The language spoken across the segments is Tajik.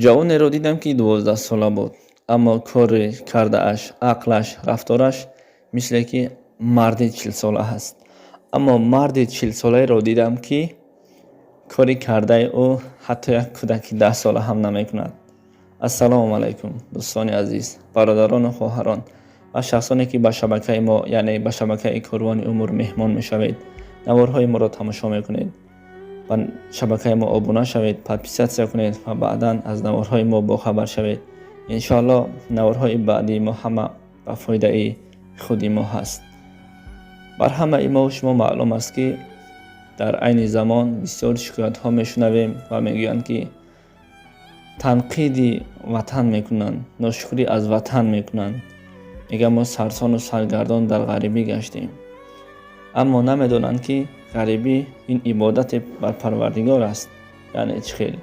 Ҷавонеро дидам, ки 12-сола буд, аммо кори кардааш, ақлаш, рафтораш мисле ки марди 40-сола аст. Аммо марди 40-солаеро дидам, ки кори кардаи ӯ ҳатто як кӯдаки 10-сола ҳам намекунад. Ассалому алайкум, дӯстони азиз, бародарону хоҳарон ва шахсоне, ки ба шабакаи мо, яъне ба шабакаи Корвони умр меҳмон мешавед, наворҳои моро тамошо мекунед. Ба шабакаи мо обуна шавед, подписаться кунед ва баъдан аз наворҳои мо бохабар шавед. Иншоалло, наворҳои баъдии мо ҳама ба фоидаи худи мо ҳаст. Бар ҳамаи мо шумо маълум аст, ки дар айни замон бисёр шикоятҳо мешунавем ва мегӯянд, ки танқиди ватан мекунанд, ношукрӣ аз ватан мекунанд. Мегӯянд, мо сарсону саргардон дар ғарибӣ гаштем. Аммо намедонанд, ки ғарибӣ ин ибодате бар Парвардигор аст. Яъне чӣ хел?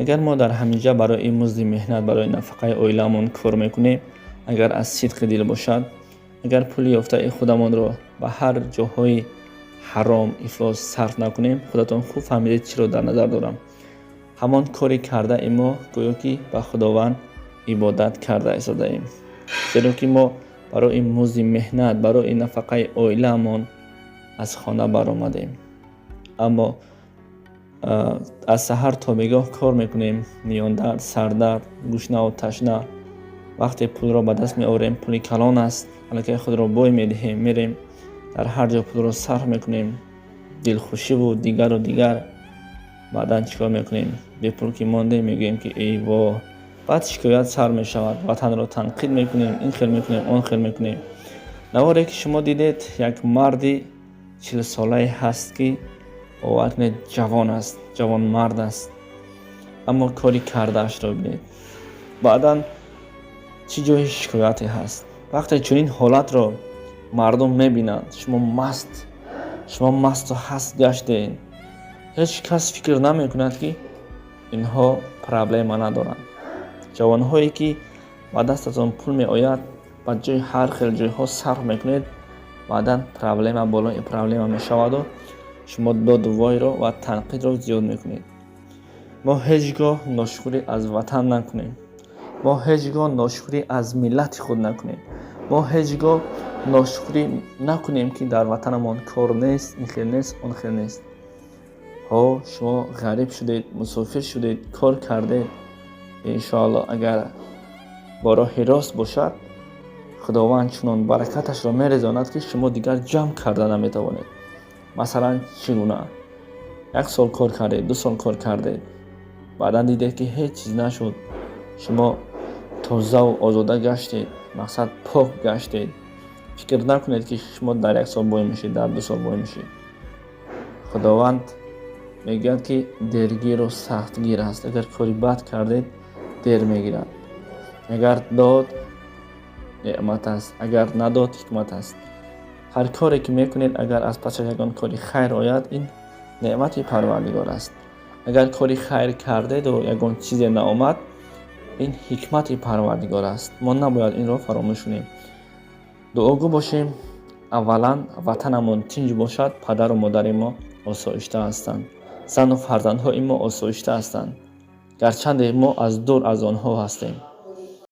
Агар мо дар ҳаминҷа барои музди меҳнат, барои нафақаи оилаамон кор мекунем, агар аз сидқи дил бошад, агар пули ёфтаи худамонро ба ҳар ҷоҳои ҳаром, ифлос сарф накунем, худатон хуб фаҳмидед, чиро дар назар дорам, ҳамон кори кардаи мо гӯё ки ба Худованд ибодат карда истодаем, зеро ки мо барои музди меҳнат, барои нафақаи оилаамон аз хона баромадем. Аммо аз саҳар то бегоҳ кор мекунем, миёндард, сардард, гушнаву ташна. Вақте пулро ба даст меорем, пули калон аст, аллакай худро бой медиҳем, мерем, дар ҳар ҷо пулро сарф мекунем, дилхушиву дигару дигар. Баъдан чӣ кор мекунем? Бепул ки мондем, мегӯем, ки эй во. Баъд шикоят сар мешавад, ватанро танқид мекунем, ин хел мекунем, он хел мекунем. Наворе ки шумо дидед, як марди 40-солае ҳаст, ки бовар кунед, ҷавон аст, ҷавонмард аст, аммо кори кардаашро бинед. Баъдан чӣ ҷои шикояте ҳаст? Вақте чунин ҳолатро мардум мебинанд, шумо маст, шумо масту ҳаст гаштед, ҳеҷ кас фикр намекунад, ки инҳо проблема надоранд. Ҷавонҳое ки ба дастатон пул меояд, ба ҷои ҳар хел ҷойҳо сарф мекунед, баъдан проблема болои проблема мешаваду шумо доду войро ва танқидро зиёд мекунед. Мо ҳеҷ гоҳ ношукрӣ аз ватан накунем, мо ҳеҷ гоҳ ношукрӣ аз миллати худ накунем, мо ҳеҷ гоҳ ношукрӣ накунем, ки дар ватанамон кор нест, ин хел нест, он хел нест. Ҳо, шумо ғариб шудед, мусофир шудед, кор кардед. Иншоалло, агар бо роҳи рост бошад, Худованд чунон баракаташро мерезонад, ки шумо дигар ҷамъ карда наметавонед. Масалан, чӣ гуна? Як сол кор кардед, 2 сол кор кардед, баъдан дидед, ки ҳеҷ чиз нашуд. Шумо тозаву озода гаштед, мақсад, пок гаштед. Фикр накунед, ки шумо дар як сол бой мешед, дар 2 сол бой мешед. Худованд мегӯяд, ки дергиру сахтгир аст. Агар кори бад кардед, дер мегирад. Агар дод, неъмат аст, агар надод, ҳикмат аст. Ҳар коре ки мекунед, агар аз пасаш ягон кори хайр ояд, ин неъмати Парвардигор аст. Агар кори хайр кардеду ягон чизе наомад, ин ҳикмати Парвардигор аст. Мо набояд инро фаромӯш кунем. Дуогӯ бошем. Аввалан ватанамон тинҷ бошад, падару модари мо осоишта ҳастанд, зану фарзандҳои мо осоишта ҳастанд, гарчанде мо аз дур аз онҳо ҳастем.